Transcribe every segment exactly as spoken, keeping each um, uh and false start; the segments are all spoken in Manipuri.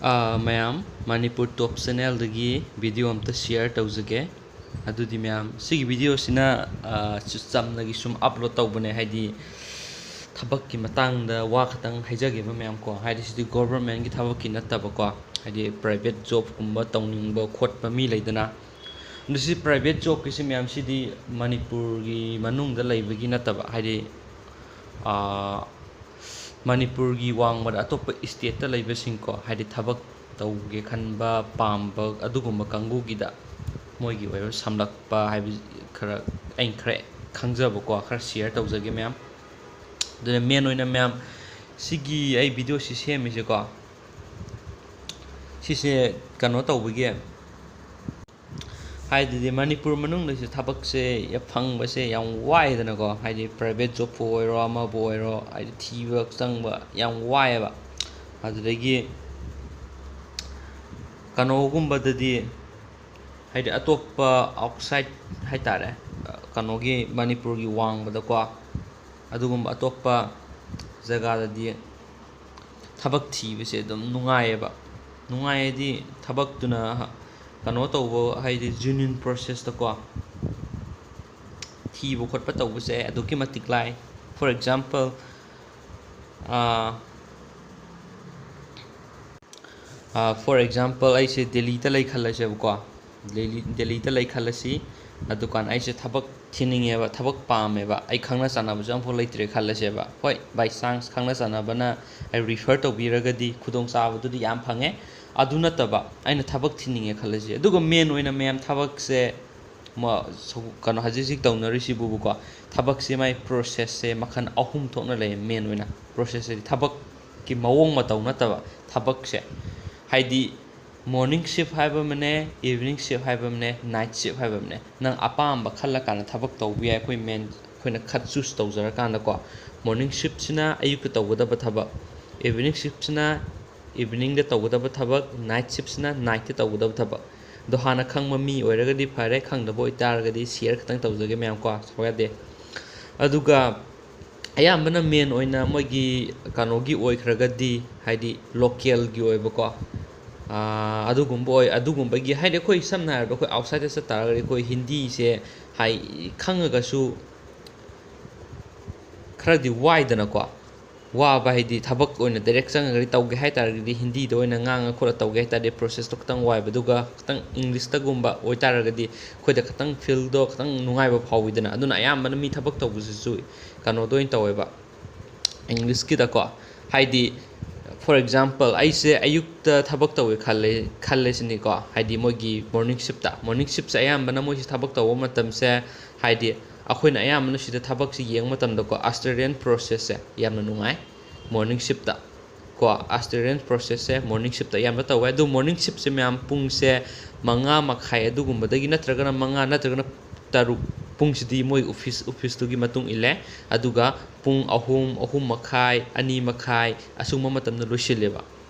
ꯑꯥ, ꯃꯌꯥꯝ, ꯃꯅꯤꯄꯨꯔ ꯇꯣꯞ ꯆꯦꯅꯦꯜꯗꯒꯤ ꯚꯤꯗꯤꯑꯣ ꯑꯝꯇ ꯁꯤꯌꯔ ꯇꯧꯖꯒꯦ꯫ ꯑꯗꯨꯗꯤ ꯃꯌꯥꯝ, ꯁꯤꯒꯤ ꯚꯤꯗꯤꯑꯣꯁꯤꯅ, ꯑꯥ, ꯆꯨ-, ꯆꯝꯅꯒꯤ ꯁꯨꯝ ꯑꯞꯂꯣꯗ ꯇꯧꯕꯅꯦ, ꯍꯥꯏꯗꯤ ꯊꯕꯛꯀꯤ ꯃꯇꯥꯡꯗ ꯋꯥ ꯈꯇꯪ ꯍꯥꯏꯖꯒꯦꯕ ꯃꯌꯥꯝ ꯀꯣ꯫ ꯍꯥꯏꯗꯤ ꯁꯤꯗꯤ ꯒꯣꯚꯔꯃꯦꯟꯒꯤ ꯊꯕꯛꯀꯤ ꯅꯠꯇꯕꯀꯣ, ꯍꯥꯏꯗꯤ ꯄ꯭ꯔꯥꯏꯚꯦꯠ ꯖꯣꯕꯀꯨꯝꯕ ꯇꯧꯅꯤꯡꯕ ꯈꯣꯠꯄ ꯃꯤ ꯂꯩꯗꯅ꯫ ꯑꯗꯨ ꯁꯤ ꯄ꯭ꯔꯥꯏꯚꯦꯠ ꯖꯣꯕꯀꯤꯁꯤ ꯃꯌꯥꯝꯁꯤꯗꯤ ꯃꯅꯤꯄꯨꯔꯒꯤ ꯃꯅꯨꯡꯗ ꯂꯩꯕꯒꯤ ꯅꯠꯇꯕ, ꯍꯥꯏꯗꯤ, ꯑꯥ, ꯃꯅꯤꯄꯨꯔꯒꯤ ꯋꯥꯡꯃꯗ ꯑꯇꯣꯞꯄ ꯏꯁꯇꯦꯠꯇ ꯂꯩꯕꯁꯤꯡꯀꯣ, ꯍꯥꯏꯗꯤ ꯊꯕꯛ ꯇꯧꯒꯦ ꯈꯟꯕ, ꯄꯥꯝꯕ ꯑꯗꯨꯒꯨꯝꯕ ꯀꯥꯡꯕꯨꯒꯤꯗ ꯃꯣꯏꯒꯤ ꯑꯣꯏꯕ ꯁꯝꯂꯛꯄ ꯍꯥꯏꯕ ꯈꯔ, ꯑꯩꯅ ꯈꯔ ꯈꯪꯖꯕꯀꯣ, ꯈꯔ ꯁꯤꯌꯔ ꯇꯧꯖꯒꯦ ꯃꯌꯥꯝ꯫ ꯑꯗꯨꯅ ꯃꯦꯟ ꯑꯣꯏꯅ ꯃꯌꯥꯝ, ꯁꯤꯒꯤ ꯑꯩ ꯚꯤꯗꯤꯑꯣꯁꯤ ꯁꯦꯝꯃꯤꯁꯦꯀꯣ, ꯁꯤꯁꯦ ꯀꯩꯅꯣ ꯇꯧꯕꯒꯤ, ꯍꯥꯏꯗꯤ ꯃꯅꯤꯄꯨꯔ ꯃꯅꯨꯡꯗꯁꯨ ꯊꯕꯛꯁꯦ ꯐꯪꯕꯁꯦ ꯌꯥꯝ ꯋꯥꯏꯗꯅꯀꯣ, ꯍꯥꯏꯗꯤ ꯄ꯭ꯔꯥꯏꯚꯦꯠ ꯖꯣꯕꯄꯨ ꯑꯣꯏꯔꯣ, ꯑꯃꯕꯨ ꯑꯣꯏꯔꯣ, ꯍꯥꯏꯗꯤ ꯊꯤꯕ ꯆꯪꯕ ꯌꯥꯝ ꯋꯥꯏꯑꯦꯕ꯫ ꯑꯗꯨꯗꯒꯤ ꯀꯩꯅꯣꯒꯨꯝꯕꯗꯗꯤ, ꯍꯥꯏꯗꯤ ꯑꯇꯣꯞꯄ ꯑꯥꯎꯠꯁꯥꯏꯠ ꯍꯥꯏꯇꯥꯔꯦ, ꯀꯩꯅꯣꯒꯤ, ꯃꯅꯤꯄꯨꯔꯒꯤ ꯋꯥꯡꯃꯗꯀꯣ, ꯑꯗꯨꯒꯨꯝꯕ ꯑꯇꯣꯞꯄ ꯖꯒꯥꯗꯗꯤ ꯊꯕꯛ ꯊꯤꯕꯁꯦ ꯑꯗꯨꯝ ꯅꯨꯡꯉꯥꯏꯌꯦꯕ꯫ ꯅꯨꯡꯉꯥꯏ ꯍꯥꯏꯗꯤ ꯊꯕꯛꯇꯨꯅ ꯀꯩꯅꯣ ꯇꯧꯕ, ꯍꯥꯏꯗꯤ ꯖꯦꯅ꯭ꯌꯨꯟ ꯄ꯭ꯔꯣꯁꯦꯁꯇꯀꯣ ꯊꯤꯕ ꯈꯣꯠꯄ ꯇꯧꯕꯁꯦ ꯑꯗꯨꯛꯀꯤ ꯃꯇꯤꯛ ꯂꯥꯏ꯫ For example, ah, ah, for example, ꯑꯩꯁꯦ ꯗꯦꯜꯂꯤꯗ ꯂꯩ ꯈꯜꯂꯁꯦꯕꯀꯣ꯫ ꯗꯦꯜꯂꯤ, ꯗꯦꯜꯂꯤꯗ ꯂꯩ ꯈꯜꯂꯁꯤ꯫ ꯑꯗꯨꯀꯥꯟꯗ ꯑꯩꯁꯦ ꯊꯕꯛ ꯊꯤꯅꯤꯡꯉꯦꯕ, ꯊꯕꯛ ꯄꯥꯝꯃꯦꯕ, ꯑꯩ ꯈꯪꯅ ꯆꯥꯟꯅꯕꯁꯨ ꯑꯃꯐꯥꯎ ꯂꯩꯇ꯭ꯔꯦ ꯈꯜꯂꯁꯦꯕ꯫ ꯍꯣꯏ, by chance ꯈꯪꯅ ꯆꯥꯟꯅꯕꯅ ꯑꯩ ꯔꯤꯐꯔ ꯇꯧꯕꯤꯔꯒꯗꯤ ꯈꯨꯗꯣꯡꯆꯥꯕꯗꯨꯗꯤ ꯌꯥꯝ ꯐꯪꯉꯦ꯫ ꯑꯗꯨ ꯅꯠꯇꯕ ꯑꯩꯅ ꯊꯕꯛ ꯊꯤꯅꯤꯡꯉꯦ ꯈꯜꯂꯁꯤ꯫ ꯑꯗꯨꯒ ꯃꯦꯟ ꯑꯣꯏꯅ ꯃꯌꯥꯝ ꯊꯕꯛꯁꯦ ꯃ-, ꯁꯧ-, ꯀꯩꯅꯣ, ꯍꯧꯖꯤꯛ ꯍꯧꯖꯤꯛ ꯇꯧꯅꯔꯤꯁꯤꯕꯨꯕꯀꯣ, ꯊꯕꯛꯁꯦ ꯃꯥꯏ ꯄ꯭ꯔꯣꯁꯦꯁꯁꯦ ꯃꯈꯜ ꯑꯍꯨꯝ ꯊꯣꯛꯅ ꯂꯩ꯫ ꯃꯦꯟ ꯑꯣꯏꯅ ꯄ꯭ꯔꯣꯁꯦꯁ ꯍꯥꯏꯗꯤ ꯊꯕꯛꯀꯤ ꯃꯑꯣꯡ ꯃꯇꯧ ꯅꯠꯇꯕ ꯊꯕꯛꯁꯦ, ꯍꯥꯏꯗꯤ ꯃꯣꯔꯅꯤꯡ ꯁꯤꯐ ꯍꯥꯏꯕ ꯑꯃꯅꯦ, ꯏꯚꯤꯅꯤꯡ ꯁꯤꯐ ꯍꯥꯏꯕ ꯑꯃꯅꯦ, ꯅꯥꯏꯠ ꯁꯤꯐ ꯍꯥꯏꯕ ꯑꯃꯅꯦ꯫ ꯅꯪ ꯑꯄꯥꯝꯕ ꯈꯜꯂꯀꯥꯟꯗ ꯊꯕꯛ ꯇꯧꯕ ꯌꯥꯏ꯫ ꯑꯩꯈꯣꯏ ꯃꯦꯟ, ꯑꯩꯈꯣꯏꯅ ꯈꯠ ꯆꯨꯁ ꯇꯧꯖꯔꯀꯥꯟꯗꯀꯣ, ꯃꯣꯔꯅꯤꯡ ꯁꯤꯐꯁꯤꯅ ꯑꯌꯨꯛꯇ ꯇꯧꯒꯗꯕ ꯊꯕꯛ, ꯏꯚꯤꯅꯤꯡ ꯁꯤꯐꯁꯤꯅ ꯏꯚꯤꯅꯤꯡꯗ ꯇꯧꯒꯗꯕ ꯊꯕꯛ, ꯅꯥꯏꯠ ꯁꯤꯐꯁꯤꯅ ꯅꯥꯏꯠꯇ ꯇꯧꯒꯗꯕ ꯊꯕꯛ꯫ ꯑꯗꯣ ꯍꯥꯟꯅ ꯈꯪꯕ ꯃꯤ ꯑꯣꯏꯔꯒꯗꯤ ꯐꯔꯦ, ꯈꯪꯗꯕ ꯑꯣꯏꯇꯥꯔꯒꯗꯤ ꯁꯤꯌꯔ ꯈꯛꯇꯪ ꯇꯧꯖꯒꯦ ꯃꯌꯥꯝ ꯀꯣ, ꯁꯥꯎ ꯌꯥꯗꯦ꯫ ꯑꯗꯨꯒ ꯑꯌꯥꯝꯕꯅ main ꯑꯣꯏꯅ ꯃꯣꯏꯒꯤ ꯀꯩꯅꯣꯒꯤ ꯑꯣꯏꯈ꯭ꯔꯒꯗꯤ, ꯍꯥꯏꯗꯤ localꯒꯤ ꯑꯣꯏꯕꯀꯣ, ꯑꯥ, ꯑꯗꯨꯒꯨꯝꯕ ꯑꯣꯏ꯫ ꯑꯗꯨꯒꯨꯝꯕꯒꯤ, ꯍꯥꯏꯗꯤ ꯑꯩꯈꯣꯏ ꯁꯝꯅ ꯍꯥꯏꯔꯕꯗ ꯑꯩꯈꯣꯏ outsideꯇ ꯆꯠ ꯇꯥꯔꯒꯗꯤ ꯑꯩꯈꯣꯏ ꯍꯤꯟꯗꯤꯁꯦ ꯍꯥꯏ, ꯈꯪꯉꯒꯁꯨ ꯈꯔꯗꯤ ꯋꯥꯏꯗꯅꯀꯣ꯫ ꯋꯥꯕ ꯍꯥꯏꯗꯤ ꯊꯕꯛ ꯑꯣꯏꯅ direct ꯆꯪꯉꯒꯗꯤ ꯇꯧꯒꯦ ꯍꯥꯏ ꯇꯥꯔꯒꯗꯤ ꯍꯤꯟꯗꯤꯗ ꯑꯣꯏꯅ ꯉꯥꯡꯉ ꯈꯣꯠꯂ ꯇꯧꯒꯦ ꯍꯥꯏ ꯇꯥꯔꯗꯤ processꯇꯣ ꯈꯤꯇꯪ ꯋꯥꯏꯕ, ꯑꯗꯨꯒ ꯈꯤꯇꯪ Englishꯇꯒꯨꯝꯕ ꯑꯣꯏꯇꯥꯔꯒꯗꯤ ꯑꯩꯈꯣꯏꯗ ꯈꯤꯇꯪ fieldꯗꯣ ꯈꯤꯇꯪ ꯅꯨꯡꯉꯥꯏꯕ ꯐꯥꯎꯋꯤꯗꯅ꯫ ꯑꯗꯨꯅ ꯑꯌꯥꯝꯕꯅ ꯃꯤ ꯊꯕꯛ ꯇꯧꯕꯁꯤꯁꯨ ꯀꯩꯅꯣꯗ ꯑꯣꯏꯅ ꯇꯧꯋꯦꯕ, Englishꯀꯤꯗꯀꯣ꯫ ꯍꯥꯏꯗꯤ, for example, ꯑꯩꯁꯦ ꯑꯌꯨꯛꯇ ꯊꯕꯛ ꯇꯧꯋꯦ ꯈꯜꯂꯦ, ꯈꯜꯂꯦ ꯁꯤꯅꯤꯀꯣ, ꯍꯥꯏꯗꯤ ꯃꯣꯏꯒꯤ morning shiftꯇ꯫ Morning shiftꯁꯦ ꯑꯌꯥꯝꯕꯅ ꯃꯣꯏꯁꯤ ꯊꯕꯛ ꯇꯧꯕ ꯃꯇꯝꯁꯦ, ꯍꯥꯏꯗꯤ ꯑꯩꯈꯣꯏꯅ ꯑꯌꯥꯝꯕꯅ ꯁꯤꯗ ꯊꯕꯛꯁꯤ ꯌꯦꯡꯕ ꯃꯇꯝꯗꯀꯣ, Australian processꯁꯦ ꯌꯥꯝꯅ ꯅꯨꯡꯉꯥꯏ morning shiftꯇ꯫ ꯀꯣ, Australian processꯁꯦ morning shiftꯇ ꯑꯌꯥꯝꯕ ꯇꯧꯋꯦ꯫ ꯑꯗꯨ morning shiftꯁꯦ ꯃꯌꯥꯝ ꯄꯨꯡꯁꯦ ꯃꯉꯥ ꯃꯈꯥꯏ ꯑꯗꯨꯒꯨꯝꯕꯗꯒꯤ, ꯅꯠꯇ꯭ꯔꯒꯅ ꯃꯉꯥ ꯅꯠꯇ꯭ꯔꯒꯅ ꯇꯔꯨꯛ, ꯄꯨꯡꯁꯤꯗꯤ ꯃꯣꯏ office, officeꯇꯨꯒꯤ ꯃꯇꯨꯡ ꯏꯜꯂꯦ꯫ ꯑꯗꯨꯒ ꯄꯨꯡ ꯑꯍꯨꯝ, ꯑꯍꯨꯝ ꯃꯈꯥꯏ, ꯑꯅꯤ ꯃꯈꯥꯏ ꯑꯁꯨꯝꯕ ꯃꯇꯝꯗ ꯂꯣꯏꯁꯤꯜꯂꯦꯕ꯫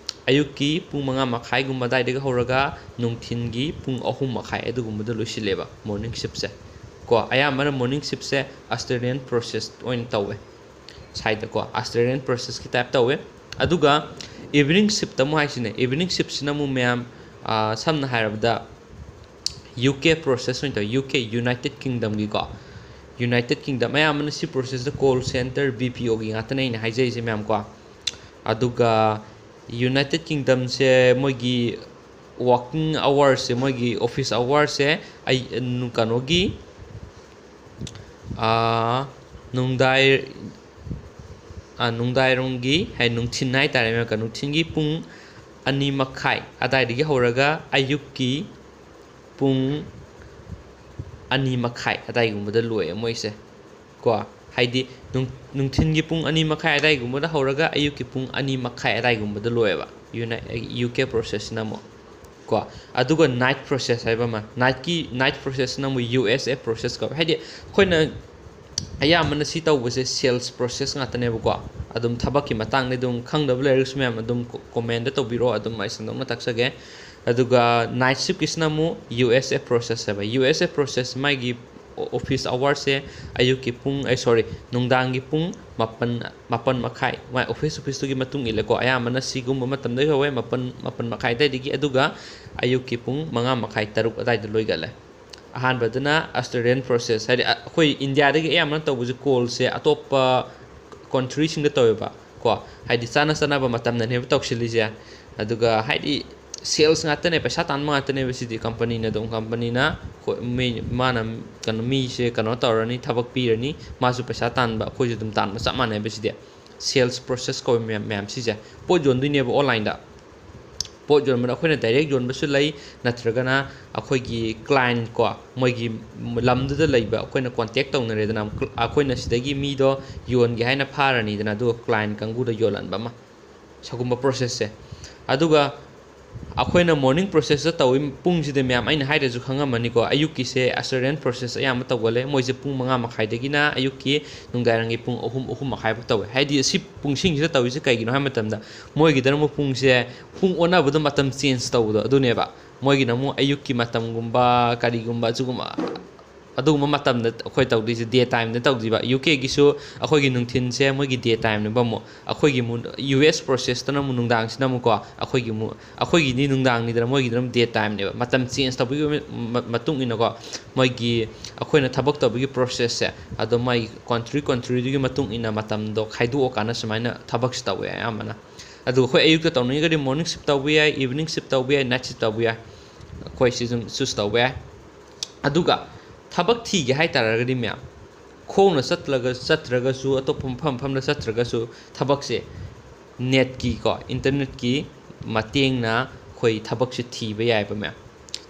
ꯑꯌꯨꯛꯀꯤ ꯄꯨꯡ ꯃꯉꯥ ꯃꯈꯥꯏꯒꯨꯝꯕ ꯑꯗꯥꯏꯗꯒꯤ ꯍꯧꯔꯒ ꯅꯨꯡꯊꯤꯟꯒꯤ ꯄꯨꯡ ꯑꯍꯨꯝ ꯃꯈꯥꯏ ꯑꯗꯨꯒꯨꯝꯕꯗ ꯂꯣꯏꯁꯤꯜꯂꯦꯕ morning shiftꯁꯦ꯫ ꯀꯣ, ꯑꯌꯥꯝꯕꯅ morning shiftꯁꯦ Australian process ꯑꯣꯏꯅ ꯇꯧꯋꯦ꯫ ꯁꯥꯏꯗꯀꯣ, Australian processꯀꯤ type ꯇꯧꯋꯦ꯫ ꯑꯗꯨꯒ evening shift ꯑꯃꯨꯛ ꯍꯥꯏꯁꯤꯅꯦ, evening shiftꯁꯤꯅ ꯑꯃꯨꯛ ꯃꯌꯥꯝ, ꯑꯥ, ꯁꯝꯅ ꯍꯥꯏꯔꯕꯗ UK process ꯑꯣꯏꯅ ꯇꯧꯋꯦ, UK, United Kingdomꯒꯤꯀꯣ, United Kingdom ꯑꯌꯥꯝꯕꯅ ꯁꯤ processꯇ call center, BPOꯒꯤ ꯉꯥꯛꯇꯅꯦ ꯑꯩꯅ ꯍꯥꯏꯖꯔꯤꯁꯦ ꯃꯌꯥꯝ ꯀꯣ꯫ ꯑꯗꯨꯒ United Kingdomꯁꯦ ꯃꯣꯏꯒꯤ working hoursꯁꯦ, ꯃꯣꯏꯒꯤ office hoursꯁꯦ ꯑꯩ, ꯀꯩꯅꯣꯒꯤ, ꯑꯥ, ꯅꯨꯡꯗꯥꯏ-, ꯑꯥ, ꯅꯨꯡꯗꯥꯏꯔꯣꯝꯒꯤ, ꯍꯥꯏ, ꯅꯨꯡꯊꯤꯟ ꯍꯥꯏꯇꯥꯔꯦ ꯃꯦꯝ, ꯅꯨꯡꯊꯤꯟꯒꯤ ꯄꯨꯡ ꯑꯅꯤ ꯃꯈꯥꯏ ꯑꯗꯥꯏꯗꯒꯤ ꯍꯧꯔꯒ ꯑꯌꯨꯛꯀꯤ ꯄꯨꯡ ꯑꯅꯤ ꯃꯈꯥꯏ ꯑꯗꯥꯏꯒꯨꯝꯕꯗ ꯂꯣꯏꯌꯦ ꯃꯣꯏꯁꯦ꯫ ꯀꯣ, ꯍꯥꯏꯗꯤ ꯅꯨꯡ-, ꯅꯨꯡꯊꯤꯟꯒꯤ ꯄꯨꯡ ꯑꯅꯤ ꯃꯈꯥꯏ ꯑꯗꯥꯏꯒꯨꯝꯕꯗ ꯍꯧꯔꯒ ꯑꯌꯨꯛꯀꯤ ꯄꯨꯡ ꯑꯅꯤ ꯃꯈꯥꯏ ꯑꯗꯥꯏꯒꯨꯝꯕꯗ ꯂꯣꯏꯌꯦꯕ, ꯌꯨꯅꯥꯏ-, UK processꯁꯤꯅ ꯑꯃꯨꯛ꯫ ꯀꯣ, ꯑꯗꯨꯒ night process ꯍꯥꯏꯕ ꯑꯃ, nightꯀꯤ, night processꯁꯤꯅ ꯑꯃꯨꯛ USA process ꯀꯧꯋꯦ꯫ ꯍꯥꯏꯗꯤ ꯑꯩꯈꯣꯏꯅ ꯑꯌꯥꯝꯕꯅ ꯁꯤ ꯇꯧꯕꯁꯦ sales process ꯉꯥꯛꯇꯅꯦꯕꯀꯣ꯫ ꯑꯗꯨꯝ ꯊꯕꯛꯀꯤ ꯃꯇꯥꯡꯗ ꯑꯗꯨꯝ ꯈꯪꯗꯕ ꯂꯩꯔꯒꯁꯨ ꯃꯌꯥꯝ ꯑꯗꯨꯝ ꯀꯣ-, commentꯗ ꯇꯧꯕꯤꯔꯛꯑꯣ, ꯑꯗꯨꯝ ꯑꯩ ꯁꯟꯗꯣꯛꯅ ꯇꯥꯛꯆꯒꯦ꯫ ꯑꯗꯨꯒ night shiftꯀꯤꯁꯤꯅ ꯑꯃꯨꯛ USA process ꯍꯥꯏꯕ꯫ USA process ꯃꯥꯒꯤ ꯑꯣꯐꯤꯁ ꯑꯋꯥꯔꯁꯦ ꯑꯌꯨꯛꯀꯤ ꯄꯨꯡ, ꯑꯩ, ꯁꯣꯔꯤ, ꯅꯨꯡꯗꯥꯡꯒꯤ ꯄꯨꯡ ꯃꯥꯄꯟ, ꯃꯥꯄꯟ ꯃꯈꯥꯏ, ꯃꯥꯏ ꯑꯣꯐꯤꯁ, ꯑꯣꯐꯤꯁꯇꯨꯒꯤ ꯃꯇꯨꯡ ꯏꯜꯂꯦꯀꯣ꯫ ꯑꯌꯥꯝꯕꯅ ꯁꯤꯒꯨꯝꯕ ꯃꯇꯝꯗ ꯌꯧꯋꯦ, ꯃꯥꯄꯟ, ꯃꯥꯄꯟ ꯃꯈꯥꯏ ꯑꯗꯥꯏꯗꯒꯤ, ꯑꯗꯨꯒ ꯑꯌꯨꯛꯀꯤ ꯄꯨꯡ ꯃꯉꯥ ꯃꯈꯥꯏ, ꯇꯔꯨꯛ ꯑꯗꯥꯏꯗ ꯂꯣꯏꯒꯜꯂꯦ꯫ ꯑꯍꯥꯟꯕꯗꯅ Australian process, ꯍꯥꯏꯗꯤ ꯑꯩꯈꯣꯏ ꯏꯟꯗꯤꯌꯥꯗꯒꯤ ꯑꯌꯥꯝꯕꯅ ꯇꯧꯕꯁꯦ ꯀꯣꯜꯁꯦ ꯑꯇꯣꯞꯄ ꯀꯣꯟꯇ꯭ꯔꯤꯁꯤꯡꯗ ꯇꯧꯋꯦꯕ ꯀꯣ, ꯍꯥꯏꯗꯤ ꯆꯥꯅ ꯆꯥꯅꯕ ꯃꯇꯝꯗꯅꯦꯕ ꯇꯧꯁꯤꯜꯂꯤꯁꯦ꯫ ꯑꯗꯨꯒ ꯍꯥꯏꯗꯤ ꯁꯦꯜꯁ ꯉꯥꯛꯇꯅꯦ, ꯄꯩꯁꯥ ꯇꯥꯟꯕ ꯉꯥꯛꯇꯅꯦꯕ ꯁꯤꯗꯤ꯫ ꯀꯝꯄꯅꯤꯅ ꯑꯗꯨꯝ, ꯀꯝꯄꯅꯤꯅ ꯑꯩꯈꯣꯏ ꯃꯤ, ꯃꯥꯅ ꯀꯩꯅꯣ, ꯃꯤꯁꯦ ꯀꯩꯅꯣ ꯇꯧꯔꯅꯤ, ꯊꯕꯛ ꯄꯤꯔꯅꯤ, ꯃꯥꯁꯨ ꯄꯩꯁꯥ ꯇꯥꯟꯕ, ꯑꯩꯈꯣꯏꯁꯨ ꯑꯗꯨꯝ ꯇꯥꯟꯕ, ꯆꯞ ꯃꯥꯟꯅꯩꯕ ꯁꯤꯗꯤ꯫ ꯁꯦꯜꯁ ꯄ꯭ꯔꯣꯁꯦꯁ ꯀꯧꯋꯦ ꯃꯌꯥꯝ, ꯃꯌꯥꯝ ꯁꯤꯁꯦ꯫ ꯄꯣꯠ ꯌꯣꯟꯗꯣꯏꯅꯦꯕ ꯑꯣꯟꯂꯥꯏꯟꯗ꯫ ꯄꯣꯠ ꯌꯣꯟꯕꯗ ꯑꯩꯈꯣꯏꯅ ꯗꯥꯏꯔꯦꯛ ꯌꯣꯟꯕꯁꯨ ꯂꯩ, ꯅꯠꯇ꯭ꯔꯒꯅ ꯑꯩꯈꯣꯏꯒꯤ ꯀ꯭ꯂꯥꯏꯟ ꯀꯣ, ꯃꯣꯏꯒꯤ ꯂꯝꯗꯨꯗ ꯂꯩꯕ ꯑꯩꯈꯣꯏꯅ ꯀꯣꯟꯇꯦꯛ ꯇꯧꯅꯔꯦꯗꯅ, ꯑꯩꯈꯣꯏꯅ ꯁꯤꯗꯒꯤ ꯃꯤꯗꯣ ꯌꯣꯟꯒꯦ ꯍꯥꯏꯅ ꯐꯥꯔꯅꯤꯗꯅ, ꯑꯗꯨꯒ ꯀ꯭ꯂꯥꯏꯟ ꯀꯥꯡꯕꯨꯗ ꯌꯣꯜꯍꯟꯕ ꯑꯃ, ꯁꯒꯨꯝꯕ ꯄ꯭ꯔꯣꯁꯦꯁꯁꯦ꯫ ꯑꯗꯨꯒ ꯑꯩꯈꯣꯏꯅ ꯃꯣꯔꯅꯤꯡ ꯄ꯭ꯔꯣꯁꯦꯁꯇ ꯇꯧꯏ ꯄꯨꯡꯁꯤꯗ, ꯃꯌꯥꯝ ꯑꯩꯅ ꯍꯥꯏꯗ꯭ꯔꯁꯨ ꯈꯪꯉꯝꯃꯅꯤꯀꯣ, ꯑꯌꯨꯛꯀꯤꯁꯦ Australian process ꯑꯌꯥꯝꯕ ꯇꯧꯒꯜꯂꯦ꯫ ꯃꯣꯏꯁꯦ ꯄꯨꯡ ꯃꯉꯥ ꯃꯈꯥꯏꯗꯒꯤꯅ ꯑꯌꯨꯛꯀꯤ ꯅꯨꯡꯗꯥꯡꯋꯥꯏꯔꯝꯒꯤ ꯄꯨꯡ ꯑꯍꯨꯝ, ꯑꯍꯨꯝ ꯃꯈꯥꯏꯐꯥꯎ ꯇꯧꯋꯦ꯫ ꯍꯥꯏꯗꯤ ꯁꯤ ꯄꯨꯡꯁꯤꯡꯁꯤꯗ ꯇꯧꯔꯤꯁꯦ ꯀꯩꯒꯤꯅꯣ ꯍꯥꯏꯕ ꯃꯇꯝꯗ, ꯃꯣꯏꯒꯤꯗꯅ ꯑꯃꯨꯛ ꯄꯨꯡꯁꯦ, ꯄꯨꯡ ꯑꯣꯟꯅꯕꯗꯣ, ꯃꯇꯝ ꯆꯦꯟꯖ ꯇꯧꯕꯗꯣ ꯑꯗꯨꯅꯦꯕ꯫ ꯃꯣꯏꯒꯤꯅ ꯑꯃꯨꯛ ꯑꯌꯨꯛꯀꯤ ꯃꯇꯝꯒꯨꯝꯕ ꯀꯔꯤꯒꯨꯝꯕ ꯑꯗꯨꯒꯨꯝꯕ, ꯑꯗꯨꯒꯨꯝꯕ ꯃꯇꯝꯗ ꯑꯩꯈꯣꯏ ꯇꯧꯗꯣꯏꯁꯦ, ꯗꯦ ꯇꯥꯏꯝꯗ ꯇꯧꯗꯣꯏꯕ꯫ ꯌꯨ ꯀꯦꯒꯤꯁꯨ ꯑꯩꯈꯣꯏꯒꯤ ꯅꯨꯡꯊꯤꯟꯁꯦ ꯃꯣꯏꯒꯤ ꯗꯦ ꯇꯥꯏꯝꯅꯦꯕ ꯑꯃꯨꯛ꯫ ꯑꯩꯈꯣꯏꯒꯤ ꯑꯃꯨꯛ ꯌꯨ ꯑꯦꯁ ꯄ꯭ꯔꯣꯁꯦꯁꯇꯅ ꯑꯃꯨꯛ ꯅꯨꯡꯗꯥꯡꯁꯤꯅ ꯑꯃꯨꯛꯀꯣ, ꯑꯩꯈꯣꯏꯒꯤ ꯑꯃꯨꯛ, ꯑꯩꯈꯣꯏꯒꯤꯗꯤ ꯅꯨꯡꯗꯥꯡꯅꯤꯗꯅ, ꯃꯣꯏꯒꯤꯗꯅ ꯑꯃꯨꯛ ꯗꯦ ꯇꯥꯏꯝꯅꯦꯕ꯫ ꯃꯇꯝ ꯆꯦꯟꯖ ꯇꯧꯕꯒꯤ ꯃ-, ꯃꯇꯨꯡ ꯏꯟꯅꯀꯣ, ꯃꯣꯏꯒꯤ ꯑꯩꯈꯣꯏꯅ ꯊꯕꯛ ꯇꯧꯕꯒꯤ ꯄ꯭ꯔꯣꯁꯦꯁꯁꯦ, ꯑꯗꯣ ꯃꯥꯒꯤ ꯀꯣꯟꯇ꯭ꯔꯤ, ꯀꯣꯟꯇ꯭ꯔꯤꯗꯨꯒꯤ ꯃꯇꯨꯡ ꯏꯟꯅ ꯃꯇꯝꯗꯣ ꯈꯥꯏꯗꯣꯛꯑꯀꯥꯟꯗ ꯁꯨꯃꯥꯏꯅ ꯊꯕꯛꯁꯦ ꯇꯧꯋꯦ ꯑꯌꯥꯝꯕꯅ꯫ ꯑꯗꯨꯒ ꯑꯩꯈꯣꯏ ꯑꯌꯨꯛꯇ ꯇꯧꯅꯤꯡꯉꯒꯗꯤ ꯃꯣꯔꯅꯤꯡ ꯁꯤꯞ ꯇꯧꯕ ꯌꯥꯏ, ꯏꯚꯤꯅꯤꯡ ꯁꯤꯞ ꯇꯧꯕ ꯌꯥꯏ, ꯅꯥꯏꯠ ꯁꯤꯞ ꯇꯧꯕ ꯌꯥꯏ, ꯑꯩꯈꯣꯏ ꯁꯤ ꯑꯗꯨꯝ ꯆꯨꯁ ꯇꯧꯕ ꯌꯥꯏ꯫ ꯑꯗꯨꯒ ꯊꯕꯛ ꯊꯤꯒꯦ ꯍꯥꯏ ꯇꯥꯔꯒꯗꯤ ꯃꯌꯥꯝ, ꯈꯣꯡꯅ ꯆꯠꯂꯒ, ꯆꯠꯇ꯭ꯔꯒꯁꯨ, ꯑꯇꯣꯞꯄ ꯃꯐꯝ ꯃꯐꯝꯗ ꯆꯠꯇ꯭ꯔꯒꯁꯨ, ꯊꯕꯛꯁꯦ ꯅꯦꯠꯀꯤ ꯀꯣ, ꯏꯟꯇꯔꯅꯦꯠꯀꯤ ꯃꯇꯦꯡꯅ ꯑꯩꯈꯣꯏ ꯊꯕꯛꯁꯦ ꯊꯤꯕ ꯌꯥꯏꯑꯕ ꯃꯌꯥꯝ꯫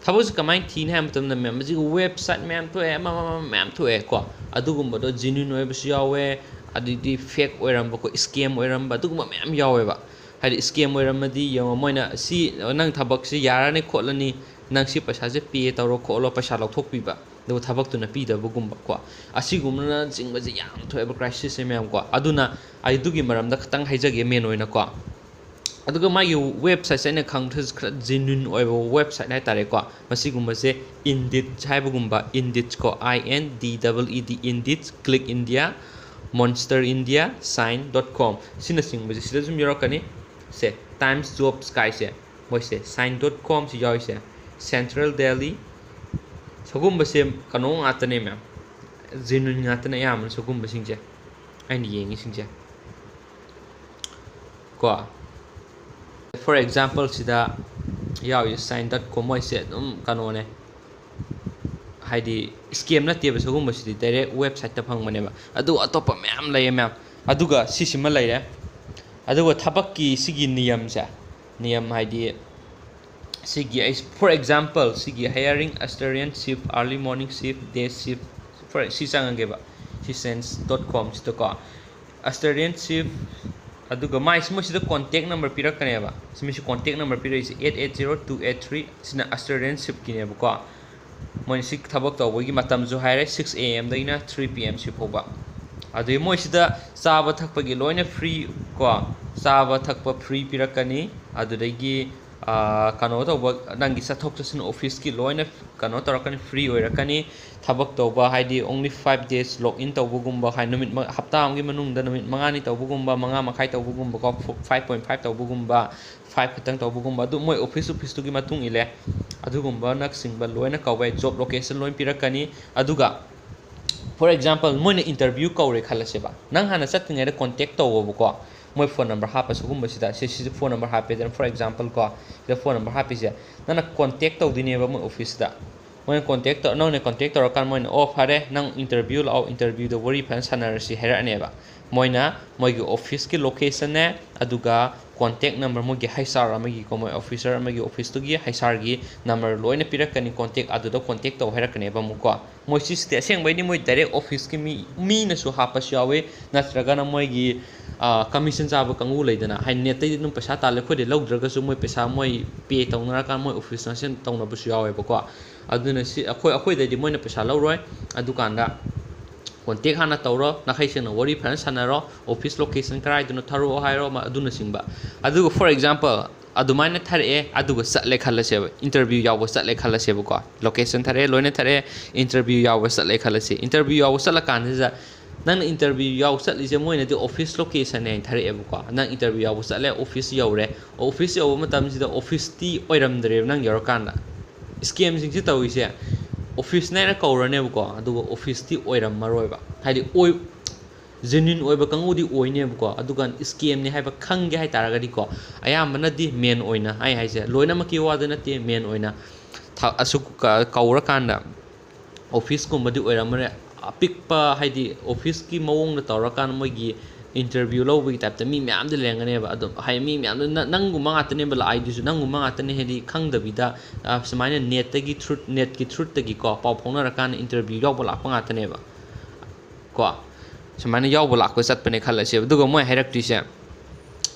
ꯊꯕꯛꯁꯦ ꯀꯃꯥꯏꯅ ꯊꯤꯅꯤ ꯍꯥꯏꯕ ꯃꯇꯝꯗ, ꯃꯌꯥꯝ, ꯍꯧꯖꯤꯛ ꯋꯦꯕꯁꯥꯏꯠ ꯃꯌꯥꯝ ꯊꯣꯛꯑꯦ, ꯑꯃ, ꯑꯃ, ꯑꯃ ꯃꯌꯥꯝ ꯊꯣꯛꯑꯦ ꯀꯣ꯫ ꯑꯗꯨꯒꯨꯝꯕꯗꯣ ꯖꯦꯅ꯭ꯌꯨꯟ ꯑꯣꯏꯕꯁꯨ ꯌꯥꯎꯋꯦ, ꯑꯗꯩꯗꯤ ꯐꯦꯛ ꯑꯣꯏꯔꯝꯕ, ꯑꯩꯈꯣꯏ ꯁ꯭ꯀꯦꯝ ꯑꯣꯏꯔꯝꯕ, ꯑꯗꯨꯒꯨꯝꯕ ꯃꯌꯥꯝ ꯌꯥꯎꯋꯦꯕ꯫ ꯍꯥꯏꯗꯤ ꯁ꯭ꯀꯦꯝ ꯑꯣꯏꯔꯝꯃꯗꯤ ꯌꯦꯡꯉꯣ, ꯃꯣꯏꯅ ꯁꯤ, ꯅꯪ ꯊꯕꯛꯁꯤ ꯌꯥꯔꯅꯤ ꯈꯣꯠꯂꯅꯤ, ꯅꯪ ꯁꯤ ꯄꯩꯁꯥꯁꯦ ꯄꯦ ꯇꯧꯔꯣ ꯈꯣꯠꯂꯣ, ꯄꯩꯁꯥ ꯂꯧꯊꯣꯛꯄꯤꯕ, ꯑꯗꯨꯒ ꯊꯕꯛꯇꯨꯅ ꯄꯤꯗꯕꯒꯨꯝꯕ ꯀꯣ꯫ ꯑꯁꯤꯒꯨꯝꯕꯅꯆꯤꯡꯕꯁꯦ ꯌꯥꯝ ꯊꯣꯛꯑꯦꯕ, ꯀ꯭ꯔꯥꯏꯁꯤꯁꯁꯦ ꯃꯌꯥꯝ ꯀꯣ꯫ ꯑꯗꯨꯅ ꯑꯩ ꯑꯗꯨꯒꯤ ꯃꯔꯝꯗ ꯈꯤꯇꯪ ꯍꯥꯏꯖꯒꯦ, ꯃꯦꯟ ꯑꯣꯏꯅꯀꯣ꯫ ꯑꯗꯨꯒ ꯃꯥꯒꯤ ꯋꯦꯕꯁꯥꯏꯠꯁꯦ ꯑꯩꯅ ꯈꯪꯕꯗꯁꯨ ꯈꯔ ꯖꯦꯅ꯭ꯌꯨꯟ ꯑꯣꯏꯕ ꯋꯦꯕꯁꯥꯏꯠ ꯍꯥꯏꯇꯥꯔꯦꯀꯣ꯫ ꯃꯁꯤꯒꯨꯝꯕꯁꯦ Indeed ꯍꯥꯏꯕꯒꯨꯝꯕ, Indeed ꯀꯣ, I N D E E D, Indeed, Click India, Monster India, Shine dot com, ꯁꯤꯅꯆꯤꯡꯕꯁꯦ ꯁꯤꯗ ꯁꯨꯝ ꯌꯥꯎꯔꯛꯀꯅꯤ꯫ ꯁꯦ, Times Jobs ꯀꯥꯏꯁꯦ, ꯃꯣꯏꯁꯦ Shine dot com ꯁꯤ ꯌꯥꯎꯔꯤꯁꯦ, Central Delhi, ꯁꯒꯨꯝꯕꯁꯦ ꯀꯩꯅꯣ ꯉꯥꯛꯇꯅꯦ ꯃꯌꯥꯝ, ꯖꯦꯅ꯭ꯌꯨꯟ ꯉꯥꯛꯇꯅꯦ ꯑꯌꯥꯝꯕꯅ ꯁꯒꯨꯝꯕꯁꯤꯡꯁꯦ, ꯑꯩꯅ ꯌꯦꯡꯉꯤꯁꯤꯡꯁꯦ ꯀꯣ꯫ For example ꯁꯤꯗ ꯌꯥꯎꯔꯤꯁꯦ Shine dot com, ꯃꯣꯏꯁꯦ ꯑꯗꯨꯝ ꯀꯩꯅꯣꯅꯦ, ꯍꯥꯏꯗꯤ scam ꯅꯠꯇꯦꯕ, ꯁꯒꯨꯝꯕꯁꯤꯗꯤ direct ꯋꯦꯕꯁꯥꯏꯠꯇ ꯐꯪꯕꯅꯦꯕ꯫ ꯑꯗꯨ ꯑꯇꯣꯞꯄ ꯃꯌꯥꯝ ꯂꯩꯌꯦ ꯃꯌꯥꯝ꯫ ꯑꯗꯨꯒ ꯁꯤꯁꯤꯃ ꯂꯩꯔꯦ꯫ ꯑꯗꯨꯒ ꯊꯕꯛꯀꯤ ꯁꯤꯒꯤ ꯅꯤꯌꯝꯁꯦ, ꯅꯤꯌꯝ ꯍꯥꯏꯗꯤ ꯁꯤꯒꯤ ꯑꯩ, for example, ꯁꯤꯒꯤ hiring Australian shift, early morning shift, day shift, for ꯁꯤ ꯆꯪꯉꯒꯦꯕ, ꯁꯤ Shine dot com ꯁꯤꯗꯀꯣ꯫ Australian shift, ꯑꯗꯨꯒ ꯃꯥꯏꯁꯤ, ꯃꯣꯏꯁꯤꯗ contact number ꯄꯤꯔꯛꯀꯅꯦꯕ꯫ ꯁꯤ ꯃꯤꯁꯤ contact number ꯄꯤꯔꯛꯏꯁꯦ eight eight zero two eight three, ꯁꯤꯅ Australian shiftꯀꯤꯅꯦꯕꯀꯣ꯫ ꯃꯣꯏꯅ ꯁꯤ ꯊꯕꯛ ꯇꯧꯕꯒꯤ ꯃꯇꯝꯁꯨ ꯍꯥꯏꯔꯦ, six A M ꯗꯒꯤꯅ three P M ꯁꯤ ꯐꯥꯎꯕ꯫ ꯑꯗꯨꯗꯒꯤ ꯃꯣꯏꯁꯤꯗ ꯆꯥꯕ ꯊꯛꯄꯒꯤ ꯂꯣꯏꯅ free ꯀꯣ, ꯆꯥꯕ ꯊꯛꯄ free ꯄꯤꯔꯛꯀꯅꯤ꯫ ꯑꯗꯨꯗꯒꯤ, ꯑꯥ, ꯀꯩꯅꯣ ꯇꯧꯕ, ꯅꯪꯒꯤ ꯆꯠꯊꯣꯛ ꯆꯠꯁꯤꯟ officeꯀꯤ ꯂꯣꯏꯅ ꯀꯩꯅꯣ ꯇꯧꯔꯛꯀꯅꯤ, free ꯑꯣꯏꯔꯛꯀꯅꯤ꯫ ꯊꯕꯛ ꯇꯧꯕ ꯍꯥꯏꯗꯤ only five days log in ꯇꯧꯕꯒꯨꯝꯕ, ꯍꯥꯏ ꯅꯨꯃꯤꯠ ꯃ-, ꯍꯞꯇꯥ ꯑꯃꯒꯤ ꯃꯅꯨꯡꯗ ꯅꯨꯃꯤꯠ ꯃꯉꯥꯅꯤ ꯇꯧꯕꯒꯨꯝꯕ, ꯃꯉꯥ ꯃꯈꯥꯏ ꯇꯧꯕꯒꯨꯝꯕꯀꯣ, ꯐꯣ-, five point five ꯇꯧꯕꯒꯨꯝꯕ, five ꯈꯛꯇꯪ ꯇꯧꯕꯒꯨꯝꯕ, ꯑꯗꯨ ꯃꯣꯏ office, officeꯇꯨꯒꯤ ꯃꯇꯨꯡ ꯏꯜꯂꯦ꯫ ꯑꯗꯨꯒꯨꯝꯕꯅꯆꯤꯡꯕ ꯂꯣꯏꯅ ꯀꯧꯋꯦ, job location ꯂꯣꯏꯅ ꯄꯤꯔꯛꯀꯅꯤ꯫ ꯑꯗꯨꯒ for example ꯃꯣꯏꯅ interview ꯀꯧꯔꯦ ꯈꯜꯂꯁꯦꯕ, ꯅꯪ ꯍꯥꯟꯅ ꯆꯠꯇ꯭ꯔꯤꯉꯩꯗ contact ꯇꯧꯋꯣꯕꯀꯣ꯫ ꯃꯣꯏ phone number ꯍꯥꯞꯄ ꯁꯤꯒꯨꯝꯕꯁꯤꯗ, ꯁꯤ, ꯁꯤꯁꯦ phone number ꯍꯥꯞꯄꯦꯗꯅ, for example ꯀꯣ, ꯁꯤꯗ phone number ꯍꯥꯞꯄꯤꯁꯦ, ꯅꯪꯅ contact ꯇꯧꯗꯣꯏꯅꯦꯕ ꯃꯣꯏ officeꯇ꯫ ꯃꯣꯏꯅ contact ꯇꯧ-, ꯅꯪꯅ contact ꯇꯧꯔꯀꯥꯟꯗ ꯃꯣꯏꯅ, "ꯑꯣ, ꯐꯔꯦ, ꯅꯪ interview ꯂꯥꯛꯑꯣ, interviewꯗ ꯋꯥꯔꯤ ꯐꯖꯅ ꯁꯥꯟꯅꯔꯁꯤ" ꯍꯥꯏꯔꯛꯑꯅꯦꯕ꯫ ꯃꯣꯏꯅ ꯃꯣꯏꯒꯤ officeꯀꯤ locationꯅꯦ, ꯑꯗꯨꯒ contact number, ꯃꯣꯏꯒꯤ H R ꯑꯃꯒꯤꯀꯣ, ꯃꯣꯏ officer ꯑꯃꯒꯤ officeꯇꯨꯒꯤ H Rꯒꯤ number ꯂꯣꯏꯅ ꯄꯤꯔꯛꯀꯅꯤ, contact, ꯑꯗꯨꯗ contact ꯇꯧ ꯍꯥꯏꯔꯛꯀꯅꯦꯕ ꯑꯃꯨꯛꯀꯣ꯫ ꯃꯣꯏ ꯁꯤꯁꯤꯗꯤ ꯑꯁꯦꯡꯕꯩꯗꯤ ꯃꯣꯏ direct officeꯀꯤ ꯃꯤ, ꯃꯤꯅꯁꯨ ꯍꯥꯞꯄꯁꯨ ꯌꯥꯎꯋꯤ, ꯅꯠꯇ꯭ꯔꯒꯅ ꯃꯣꯏꯒꯤ, ꯑꯥ, commission ꯆꯥꯕ ꯀꯥꯡꯕꯨ ꯂꯩꯗꯅ, ꯍꯥꯏꯗꯤ netꯇꯩꯗꯤ ꯑꯗꯨꯝ ꯄꯩꯁꯥ ꯇꯥꯜꯂꯦ, ꯑꯩꯈꯣꯏꯗꯩ ꯂꯧꯗ꯭ꯔꯒꯁꯨ ꯃꯣꯏ ꯄꯩꯁꯥ ꯃꯣꯏ pay ꯇꯧꯅꯔꯀꯥꯟꯗ ꯃꯣꯏ office ꯃꯁꯦꯟ ꯇꯧꯅꯕꯁꯨ ꯌꯥꯎꯋꯦꯕꯀꯣ꯫ ꯑꯗꯨꯅ ꯁꯤ ꯑꯩꯈꯣꯏ, ꯑꯩꯈꯣꯏꯗꯩꯗꯤ ꯃꯣꯏꯅ ꯄꯩꯁꯥ ꯂꯧꯔꯣꯏ꯫ ꯑꯗꯨꯀꯥꯟꯗ ꯀꯣꯟꯇꯦꯛ ꯍꯥꯟꯅ ꯇꯧꯔꯣ, ꯅꯥꯈꯩ ꯁꯦꯡꯅ ꯋꯥꯔꯤ ꯐꯖꯅ ꯁꯥꯟꯅꯔꯣ, ꯑꯣꯐꯤꯁ ꯂꯣꯀꯦꯁꯟ ꯀꯗꯥꯏꯗꯅꯣ ꯊꯥꯔꯛꯑꯣ ꯍꯥꯏꯔꯣ, ꯑꯗꯨꯅꯆꯤꯡꯕ꯫ ꯑꯗꯨꯒ for example ꯑꯗꯨꯃꯥꯏꯅ ꯊꯥꯔꯛꯑꯦ, ꯑꯗꯨꯒ ꯆꯠꯂꯦ ꯈꯜꯂꯁꯦꯕ, ꯏꯟꯇꯔꯚ꯭ꯌꯨ ꯌꯥꯎꯕ ꯆꯠꯂꯦ ꯈꯜꯂꯁꯦꯕꯀꯣ꯫ ꯂꯣꯀꯦꯁꯟ ꯊꯥꯔꯛꯑꯦ, ꯂꯣꯏꯅ ꯊꯥꯔꯛꯑꯦ, ꯏꯟꯇꯔꯚ꯭ꯌꯨ ꯌꯥꯎꯕ ꯆꯠꯂꯦ ꯈꯜꯂꯁꯦ꯫ ꯏꯟꯇꯔꯚ꯭ꯌꯨ ꯌꯥꯎꯕ ꯆꯠꯂꯀꯥꯟꯁꯤꯗ ꯅꯪꯅ ꯏꯟꯇꯔꯚ꯭ꯌꯨ ꯌꯥꯎ ꯆꯠꯂꯤꯁꯦ ꯃꯣꯏꯅꯗꯤ ꯑꯣꯐꯤꯁ ꯂꯣꯀꯦꯁꯟꯅꯦ ꯍꯥꯏꯅ ꯊꯥꯔꯛꯑꯦꯕꯀꯣ꯫ ꯅꯪ ꯏꯟꯇꯔꯚ꯭ꯌꯨ ꯌꯥꯎꯕ ꯆꯠꯂꯦ, ꯑꯣꯐꯤꯁ ꯌꯧꯔꯦ꯫ ꯑꯣꯐꯤꯁ ꯌꯧꯕ ꯃꯇꯝꯁꯤꯗ ꯑꯣꯐꯤꯁꯇꯤ ꯑꯣꯏꯔꯝꯗ꯭ꯔꯦꯕ ꯅꯪ ꯌꯧꯔꯀꯥꯟꯗ꯫ ꯁ꯭ꯀꯦꯝꯁꯤꯡꯁꯤ ꯇꯧꯔꯤꯁꯦ, ꯑꯣꯐꯤꯁꯅꯦꯅ ꯀꯧꯔꯅꯦꯕꯀꯣ, ꯑꯗꯨꯒ ꯑꯣꯐꯤꯁꯇꯤ ꯑꯣꯏꯔꯝꯃꯔꯣꯏꯕ꯫ ꯍꯥꯏꯗꯤ ꯑꯣꯏ ꯖꯦꯅ꯭ꯌꯨꯟ ꯑꯣꯏꯕ ꯀꯥꯡꯕꯨꯗꯤ ꯑꯣꯏꯅꯦꯕꯀꯣ꯫ ꯑꯗꯨꯒ ꯁ꯭ꯀꯦꯝꯅꯤ ꯍꯥꯏꯕ ꯈꯪꯒꯦ ꯍꯥꯏ ꯇꯥꯔꯒꯗꯤꯀꯣ, ꯑꯌꯥꯝꯕꯅꯗꯤ ꯃꯦꯟ ꯑꯣꯏꯅ, ꯑꯩ ꯍꯥꯏꯁꯦ ꯂꯣꯏꯅꯃꯛꯀꯤ ꯋꯥꯗ ꯅꯠꯇꯦ, ꯃꯦꯟ ꯑꯣꯏꯅ ꯑꯁꯨꯛ ꯀꯧꯔꯀꯥꯟꯗ ꯑꯣꯐꯤꯁꯀꯨꯝꯕꯗꯤ ꯑꯣꯏꯔꯝꯃꯔꯦ꯫ ꯑꯄꯤꯛꯄ, ꯍꯥꯏꯗꯤ ꯑꯣꯐꯤꯁꯀꯤ ꯃꯑꯣꯡꯗ ꯇꯧꯔꯀꯥꯟꯗ ꯃꯣꯏꯒꯤ ꯏꯟꯇꯔꯚ꯭ꯌꯨ ꯂꯧꯕꯒꯤ ꯇꯥꯏꯞꯇ ꯃꯤ ꯃꯌꯥꯝꯗꯤ ꯂꯩꯔꯝꯒꯅꯦꯕ꯫ ꯑꯗꯨꯝ ꯍꯥꯏꯗꯤ ꯃꯤ ꯃꯌꯥꯝꯗꯣ ꯅꯪꯒꯨꯝꯕ ꯉꯥꯛꯇꯅꯦꯕ ꯂꯥꯛꯏꯗꯨꯁꯨ, ꯅꯪꯒꯨꯝꯕ ꯉꯥꯛꯇꯅꯦ ꯍꯥꯏꯗꯤ ꯈꯪꯗꯕꯤꯗ ꯁꯨꯃꯥꯏꯅ ꯅꯦꯠꯇꯒꯤ ꯊ꯭ꯔꯨ ꯅꯦꯠꯀꯤ ꯊ꯭ꯔꯨꯠꯇꯒꯤꯀꯣ ꯄꯥꯎ ꯐꯥꯎꯅꯔꯀꯥꯟꯗ ꯏꯟꯇꯔꯚ꯭ꯌꯨ ꯌꯥꯎꯕ ꯂꯥꯛꯄ ꯉꯥꯛꯇꯅꯦꯕ ꯀꯣ꯫ ꯁꯨꯃꯥꯏꯅ ꯌꯥꯎꯕ ꯂꯥꯛꯄ ꯆꯠꯄꯅꯦ ꯈꯜꯂꯁꯦꯕ꯫ ꯑꯗꯨꯒ ꯃꯣꯏ ꯍꯥꯏꯔꯛꯇꯣꯏꯁꯦ,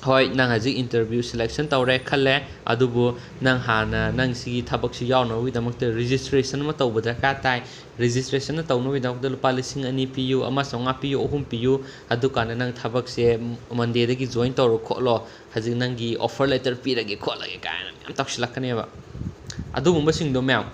ꯍꯣꯏ, ꯅꯪ ꯍꯧꯖꯤꯛ ꯏꯟꯇꯔꯚ꯭ꯌꯨ ꯁꯦꯂꯦꯛꯁꯟ ꯇꯧꯔꯦ ꯈꯜꯂꯦ, ꯑꯗꯨꯕꯨ ꯅꯪ ꯍꯥꯟꯅ ꯅꯪ ꯁꯤꯒꯤ ꯊꯕꯛꯁꯤ ꯌꯥꯎꯅꯕꯒꯤꯗꯃꯛꯇ ꯔꯦꯖꯤꯁꯇ꯭ꯔꯦꯁꯟ ꯑꯃ ꯇꯧꯕ ꯗꯔꯀꯥꯔ ꯇꯥꯏ꯫ ꯔꯦꯖꯤꯁꯇ꯭ꯔꯦꯁꯟ ꯇꯧꯅꯕꯒꯤꯗꯃꯛꯇ ꯂꯨꯄꯥ ꯂꯤꯁꯤꯡ ꯑꯅꯤ ꯄꯤꯌꯨ, ꯑꯃ ꯆꯥꯝꯃꯉꯥ ꯄꯤꯌꯨ, ꯑꯍꯨꯝ ꯄꯤꯌꯨ, ꯑꯗꯨꯀꯥꯟꯗ ꯅꯪ ꯊꯕꯛꯁꯦ ꯃꯟꯗꯦꯗꯒꯤ ꯖꯣꯏꯟ ꯇꯧꯔꯣ ꯈꯣꯠꯂꯣ, ꯍꯧꯖꯤꯛ ꯅꯪꯒꯤ ꯑꯣꯐꯔ ꯂꯦꯇꯔ ꯄꯤꯔꯒꯦ ꯈꯣꯠꯂꯒꯦ ꯀꯥꯏꯅ ꯃꯌꯥꯝ ꯇꯧꯁꯤꯜꯂꯛꯀꯅꯦꯕ꯫ ꯑꯗꯨꯒꯨꯝꯕꯁꯤꯡꯗꯣ ꯃꯌꯥꯝ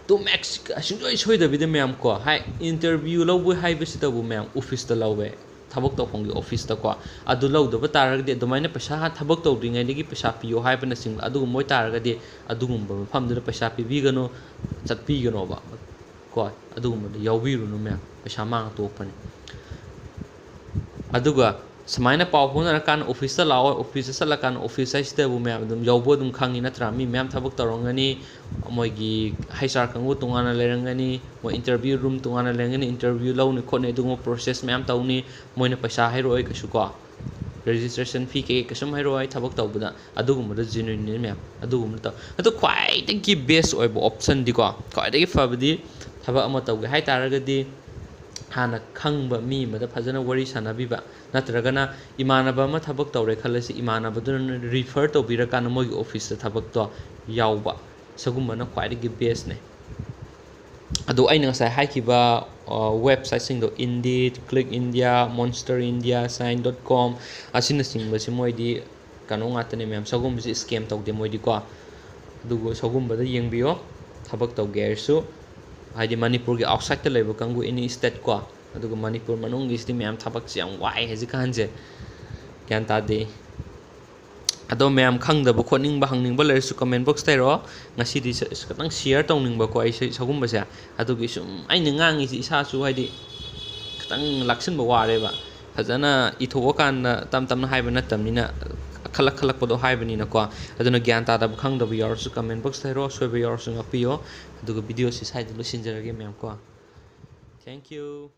ꯇꯨ ꯃꯦꯛꯁ ꯁꯨꯡꯁꯣꯏ ꯁꯣꯏꯗꯕꯤꯗ ꯃꯌꯥꯝ ꯀꯣ, ꯍꯥꯏ ꯏꯟꯇꯔꯚ꯭ꯌꯨ ꯂꯧꯕ ꯍꯥꯏꯕꯁꯤꯇꯕꯨ ꯃꯌꯥꯝ ꯑꯣꯐꯤꯁꯇ ꯂꯧꯋꯦ, ꯊꯕꯛ ꯇꯧꯐꯝꯒꯤ ꯑꯣꯐꯤꯁꯇꯀꯣ꯫ ꯑꯗꯨ ꯂꯧꯗꯕ ꯇꯥꯔꯒꯗꯤ ꯑꯗꯨꯃꯥꯏꯅ ꯄꯩꯁꯥ ꯊꯕꯛ ꯇꯧꯗ꯭ꯔꯤꯉꯩꯗꯒꯤ ꯄꯩꯁꯥ ꯄꯤꯌꯣ ꯍꯥꯏꯕꯅꯆꯤꯡꯕ ꯑꯗꯨꯒꯨꯝꯕ ꯑꯣꯏꯇꯥꯔꯒꯗꯤ ꯑꯗꯨꯒꯨꯝꯕ ꯃꯐꯝꯗꯨꯗ ꯄꯩꯁꯥ ꯄꯤꯕꯤꯒꯅꯨ, ꯆꯠꯄꯤꯒꯅꯣꯕ ꯀꯣ꯫ ꯑꯗꯨꯒꯨꯝꯕꯗꯣ ꯌꯥꯎꯕꯤꯔꯨꯅꯨ ꯃꯌꯥꯝ, ꯄꯩꯁꯥ ꯃꯥꯡꯉ ꯇꯣꯛꯄꯅꯤ꯫ ꯑꯗꯨꯒ ꯁꯨꯃꯥꯏꯅ ꯄꯥꯎ ꯐꯥꯎꯅꯔꯀꯥꯟꯗ ꯑꯣꯐꯤꯁꯇ ꯂꯥꯛꯑꯣ, ꯑꯣꯐꯤꯁꯇ ꯆꯠꯂꯀꯥꯟꯗ ꯑꯣꯐꯤꯁ ꯍꯥꯏꯁꯤꯗꯕꯨ ꯃꯌꯥꯝ ꯑꯗꯨꯝ ꯌꯧꯕ ꯑꯗꯨꯝ ꯈꯪꯉꯤ ꯅꯠꯇ꯭ꯔꯥ? ꯃꯤ ꯃꯌꯥꯝ ꯊꯕꯛ ꯇꯧꯔꯝꯒꯅꯤ, ꯃꯣꯏꯒꯤ ꯍꯩꯆ ꯑꯥꯔ ꯀꯥꯡꯕꯨ ꯇꯣꯉꯥꯟꯅ ꯂꯩꯔꯝꯒꯅꯤ, ꯃꯣꯏ ꯏꯟꯇꯔꯚ꯭ꯌꯨ ꯔꯨꯝ ꯇꯣꯉꯥꯟꯅ ꯂꯩꯔꯝꯒꯅꯤ, ꯏꯟꯇꯔꯚ꯭ꯌꯨ ꯂꯧꯅꯤ ꯈꯣꯠꯅꯤ ꯑꯗꯨꯒꯨꯝꯕ ꯄ꯭ꯔꯣꯁꯦꯁ ꯃꯌꯥꯝ ꯇꯧꯅꯤ꯫ ꯃꯣꯏꯅ ꯄꯩꯁꯥ ꯍꯥꯏꯔꯛꯑꯣꯏ ꯀꯩꯁꯨ ꯀꯣ, ꯔꯦꯖꯤꯁꯇ꯭ꯔꯦꯁꯟ ꯐꯤ ꯀꯩꯀꯩ ꯀꯩꯁꯨꯝ ꯍꯥꯏꯔꯛꯑꯣꯏ, ꯊꯕꯛ ꯇꯧꯕꯗ꯫ ꯑꯗꯨꯒꯨꯝꯕꯗꯣ ꯖꯦꯅ꯭ꯌꯨꯟꯅꯤ ꯃꯌꯥꯝ, ꯑꯗꯨꯒꯨꯝꯕꯗꯣ ꯇꯧ꯫ ꯑꯗꯣ ꯈ꯭ꯋꯥꯏꯗꯒꯤ ꯕꯦꯁ ꯑꯣꯏꯕ ꯑꯣꯞꯁꯟꯗꯤꯀꯣ, ꯈ꯭ꯋꯥꯏꯗꯒꯤ ꯐꯕꯗꯤ ꯊꯕꯛ ꯑꯃ ꯇꯧꯒꯦ ꯍꯥꯏ ꯇꯥꯔꯒꯗꯤ ꯍꯥꯟꯅ ꯈꯪꯕ ꯃꯤ ꯑꯃꯗ ꯐꯖꯅ ꯋꯥꯔꯤ ꯁꯥꯟꯅꯕꯤꯕ, ꯅꯠꯇ꯭ꯔꯒꯅ ꯏꯃꯥꯟꯅꯕ ꯑꯃ ꯊꯕꯛ ꯇꯧꯔꯦ ꯈꯜꯂꯁꯤ, ꯏꯃꯥꯟꯅꯕꯗꯨꯅ ꯔꯤꯐꯔ ꯇꯧꯕꯤꯔꯀꯥꯟꯗ ꯃꯣꯏꯒꯤ ꯑꯣꯐꯤꯁꯇ ꯊꯕꯛꯇꯣ ꯌꯥꯎꯕ, ꯁꯤꯒꯨꯝꯕꯅ ꯈ꯭ꯋꯥꯏꯗꯒꯤ ꯕꯦꯁꯅꯦ꯫ ꯑꯗꯣ ꯑꯩꯅ ꯉꯁꯥꯏ ꯍꯥꯏꯈꯤꯕ ꯋꯦꯕꯁꯥꯏꯠꯁꯤꯡꯗꯣ, Indeed, Click India, Monster India, Shine dot com ꯑꯁꯤꯅꯆꯤꯡꯕꯁꯤ ꯃꯣꯏꯗꯤ ꯀꯩꯅꯣ ꯉꯥꯛꯇꯅꯦ ꯃꯌꯥꯝ, ꯁꯒꯨꯝꯕꯁꯤ scam ꯇꯧꯗꯦ ꯃꯣꯏꯗꯤꯀꯣ꯫ ꯑꯗꯨꯒ ꯁꯒꯨꯝꯕꯗ ꯌꯦꯡꯕꯤꯌꯣ, ꯊꯕꯛ ꯇꯧꯒꯦ ꯍꯥꯏꯔꯁꯨ, ꯍꯥꯏꯗꯤ ꯃꯅꯤꯄꯨꯔꯒꯤ outsideꯇ ꯂꯩꯕ ꯀꯥꯡꯕꯨ, any state ꯀꯣ꯫ ꯑꯗꯨꯒ ꯃꯅꯤꯄꯨꯔ ꯃꯅꯨꯡꯒꯤꯁꯤꯗꯤ ꯃꯌꯥꯝ ꯊꯕꯛꯁꯦ ꯌꯥꯝ ꯋꯥꯏ ꯍꯧꯖꯤꯛꯀꯥꯟꯁꯦ, ꯒ꯭ꯌꯥꯟ ꯇꯥꯗꯦ꯫ ꯑꯗꯣ ꯃꯌꯥꯝ ꯈꯪꯗꯕ ꯈꯣꯠꯅꯤꯡꯕ ꯍꯪꯅꯤꯡꯕ ꯂꯩꯔꯁꯨ comment boxꯇ ꯍꯥꯏꯔꯛꯑꯣ꯫ ꯉꯁꯤꯗꯤ ꯁ- ꯈꯤꯇꯪ share ꯇꯧꯅꯤꯡꯕꯀꯣ ꯑꯩꯁꯦ ꯁꯒꯨꯝꯕꯁꯦ꯫ ꯑꯗꯨꯒꯤ ꯁꯨꯝ ꯑꯩꯅ ꯉꯥꯡꯉꯤꯁꯦ ꯏꯁꯥꯁꯨ ꯍꯥꯏꯗꯤ ꯈꯤꯇꯪ ꯂꯥꯛꯁꯤꯟꯕ ꯋꯥꯔꯦꯕ꯫ ꯐꯖꯅ ꯏꯊꯣꯛꯑꯀꯥꯟꯗ ꯇꯞ ꯇꯞꯅ ꯍꯥꯏꯕ ꯅꯠꯇꯕꯅꯤꯅ, ꯈꯜꯂꯛ ꯈꯜꯂꯛꯄꯗꯣ ꯍꯥꯏꯕꯅꯤꯅꯀꯣ꯫ ꯑꯗꯨꯅ ꯒ꯭ꯌꯥꯟ ꯇꯥꯗꯕ ꯈꯪꯗꯕ ꯌꯥꯎꯔꯁꯨ comment boxꯇ ꯍꯥꯏꯔꯛꯑꯣ, ꯁꯣꯏꯕ ꯌꯥꯎꯔꯁꯨ ꯉꯥꯛꯄꯤꯌꯣ꯫ ꯑꯗꯨꯒ videoꯁꯤ ꯁ꯭ꯋꯥꯏꯗ ꯂꯣꯏꯁꯤꯟꯖꯔꯒꯦ ꯃꯌꯥꯝ ꯀꯣ꯫ Thank you꯫